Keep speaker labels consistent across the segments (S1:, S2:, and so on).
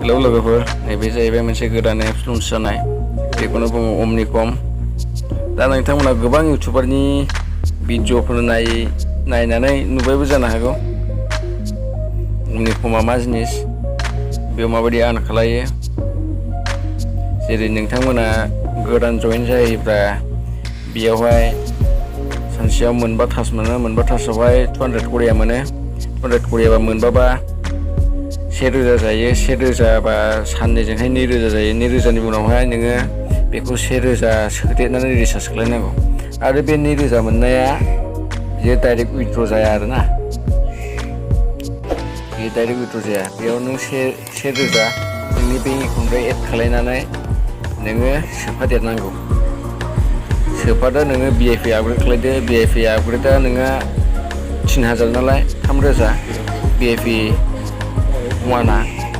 S1: Hello लोगोफोर, नैबे जाहैबाय मोनसे गोदान एप्स लन्च जानाय, बेखौनो बुङो अमनिकम। दा नोंथांमोना गोबां इउटुबारनि भिडिअफोर नायनानै नुबायबो जानो हागौ अमनिकमा मा जिनिस, बेयाव माबायदि आर्न खालायो। जेरै नोंथांमोना गोदान जयेन जायोब्ला बेयावहाय सानसेयाव मोनबा टास्क मोनो, मोनबा टास्कआवहाय 200 करिया मोनो। 200 करियाबा मोनबाबा 1000 जायो। 1000 बा साननैजोंहाय 2000 जायो। 2000नि उनावहाय नोङो बेखौ 1000 सोदेरनानै रिसार्ज खालायनांगौ। आरो बे 2000 मोननाया बियो डाइरेक्ट उइथड्र जाया आरोना, बेयो डाइरेक्ट उइथड्र जाया। बेयाव नों 1000 नोंनि बेंक एकाउन्टनिफ्राय एड खालायनानै नोङो सोफादेरनांगौ। सोफादो नोङो VIP आपग्रेड खालायदो। VIP आपग्रेडा नोङो 3000 नालाय 3000 VIP वाना।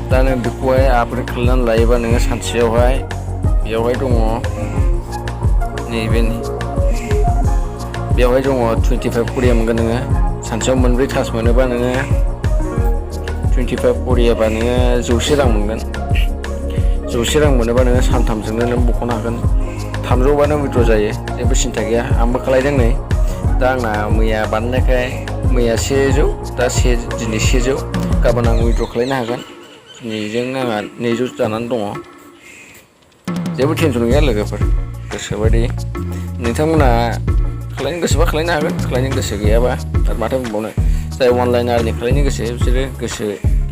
S1: दा नों बेखौहाय आपग्रेड खालामनानै लायोबा नोङो सानसेयावहाय बेयावहाय दङ बेयावहाय दङ 25 करिया मोनगोन नोङो। सानसेयाव मोनब्रै टास्क मोनोबा नोङो 25 करियाबा नोङो 100 रां मोनगोन। 100 रां मोनोबा नोङो सानथामजोंनो नों बख'नो हागोन। 300बानो उइथड्र जायो, जेबो सिन्था गैया। आंबो खालायदों नै। दा आंना मैया बानायनायखाय मैया 100, दा दिनै 100। गाबोन आं उइथड्र खालायनो हागोन। दिनैजों आंहा 200 जानानै दङ। जेबो टेनसन गैया लोगोफोर, गोसोबायदि नोंथांमोना खालायनो गोसोबा खालायनो हागोन, खालायनो गोसो गैयाबा आरो माथो बुंबावनो। जाय अनलाइन आर्निं खालायनो गोसो बिसोरो गोसो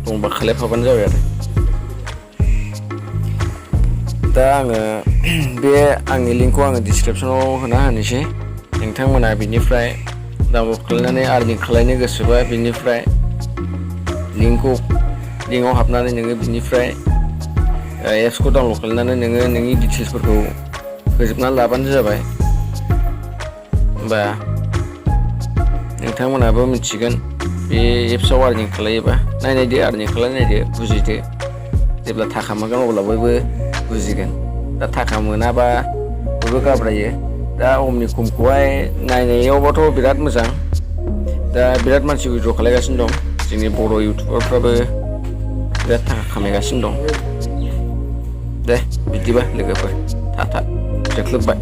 S1: दंबा खालायफाबानो जाबाय आरो। दा आङो बे आंनि लिंकखौ आङो डिसक्रिपसनाव होनोसै। नोंथांमोना बिनिफ्राय डाउनलड खालायनानै आर्निं खालायनो गोसोबा बिनिफ्राय लिंकआव हाबनानै नोङो बिनिफ्राय एप्सखौ डाउनलड खालायनानै नोङो नोंनि डिटेल्सफोरखौ होजोबनानै लाबानो जाबाय। होमबा नोंथांमोनहाबो मिथिगोन बे एप्सआव आर्निं खालायोबा। नायदो, आर्निं खालायनायदो, बुजिदो। जेब्ला थाखा मोनगोन अब्ला बयबो बुजिगोन। दा थाखा मोनाबा बयबो गाब्रायो। दा अमनिकमखौहाय नायनायावबाथ' बिराद मोजां। दा बिराद मानसि उइथड्र खालायगासिनो दं। जोंनि बर' इउटुबारफ्राबो बिराद थाखा खामायगासिनो दं। दे बिदिबा लोगोफोर, टाटा, जोख्लोबबाय।